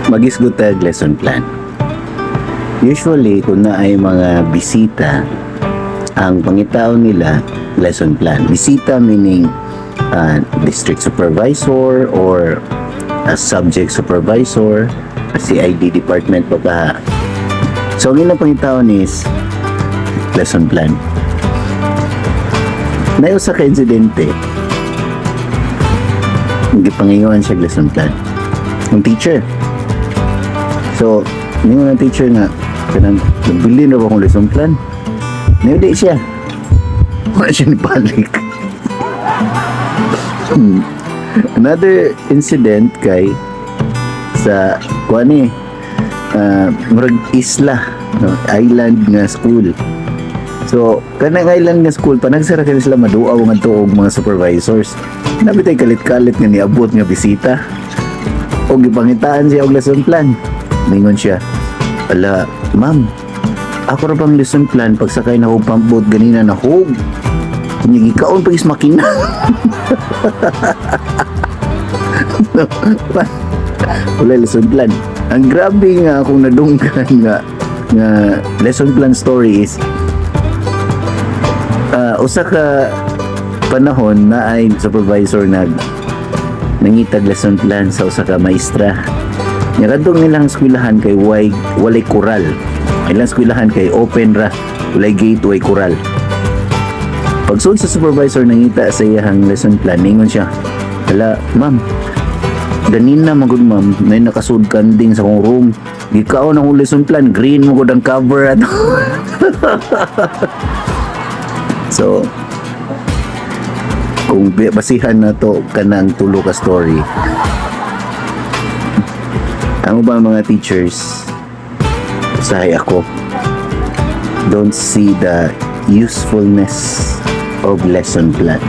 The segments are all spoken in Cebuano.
Magisgot tag lesson plan. Usually, kung naay mga bisita, ang pangitaon nila, lesson plan. Bisita meaning district supervisor or a subject supervisor, CID department pa ba. So, ang ilang pangitaon is lesson plan. Naay usa ka insidente, gipangayuan siya lesson plan ng teacher. So, ningon ang teacher nga, kanang, "Nabili na ba akong lesson plan?" Niudi siya. Wala siya nibalik. Another incident kay sa kuan ni murag isla, no, island nga school. So, kanang island nga school, panagsara kini sila, maduaw ngadto og mga supervisors. Naa bitay kalit-kalit nga niabot nga bisita. O gipangitaan siya og lesson plan. Ningon siya, "Ala, ma'am, ako ra bang lesson plan, pagsakay na og pumpboat ganina nahog. Unya gikaon pa is makina." Wala lesson plan. Ang grabe nga akong nadunggan nga lesson plan story is usa ka panahon na ay supervisor nag nangitag lesson plan sa usa ka maestra. Nya kadtong nilang eskwelahan kay way walay kural. Ilang eskwelahan kay open ra, walay gate, way kural. Pagsulod sa supervisor, nangita sa iyang lesson plan, ningon siya, "Hala, ma'am, ganina magud ma'am, may nakasud kanding sa akong room. Gikaon akong lesson plan, green mo gud ang cover ato." So, kung basihan na to kanang tulo ka story, ang ubang mga teachers, usahay ako, don't see the usefulness of lesson plan.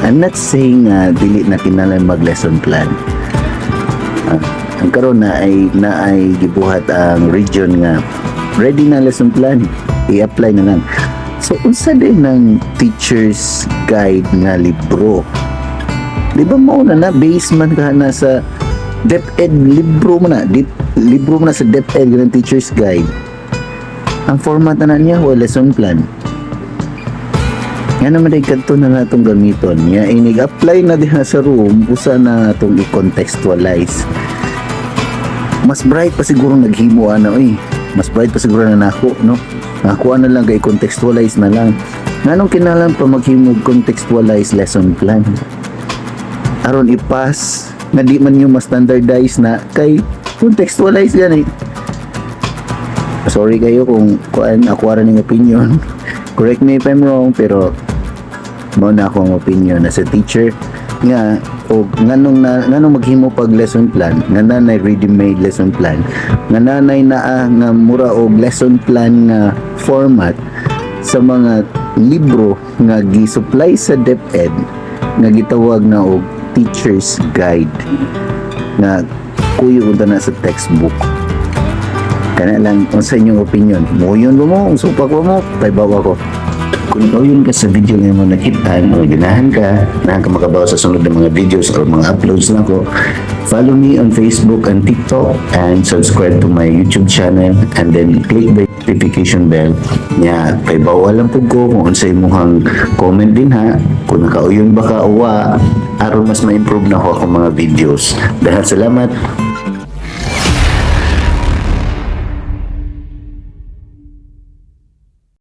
I'm not saying nga dili na kinahanglan mag lesson plan. Ang karon na ay gibuhat ang region nga ready na lesson plan, i-apply na lang. So unsa din ng teacher's guide nga libro? Di ba mao na na base man ka na sa DepEd libro mo na, libro mo na sa DepEd ng teacher's guide. Ang format na na niya wa lesson plan. Nga naman ay kadto na natong gamiton. Nga inig-apply na diha sa room, usa na atong i-contextualize. Mas bright pa siguro naghimo ana oy. Mas bright pa siguro na nako, no? Nakuha na lang kay contextualize na lang. Nganong kinahanglan pa maghimo contextualize lesson plan? Aron ipas nga di man yung mas standardize na kay contextualize yan eh. Sorry kayo kung kuan, ako ra ning opinion. Correct me if I'm wrong, pero mao na akong opinion as a teacher nga o nganong maghimo pag lesson plan nga nanay ready made lesson plan nga nanay naa nga mura og lesson plan nga format sa mga libro nga gi-supply sa DepEd nga gitawag na og teacher's guide nga kuyo unta na sa textbook. Kana lang. Unsa inyong opinion? Moyon ba mo? Supak ba mo? Paibaw ako. Kung yun ka sa video nga mo nakita o ganahan ka makabaw sa sunod ng mga videos or mga uploads na ko, follow me on Facebook and TikTok and subscribe to my YouTube channel and then click the notification bell. Nya, paibaw lang pud ko kung unsay imong comment din ha, kung nakauyon ba ka o wa, aron mas ma-improve na ako akong mga videos. Dahil salamat.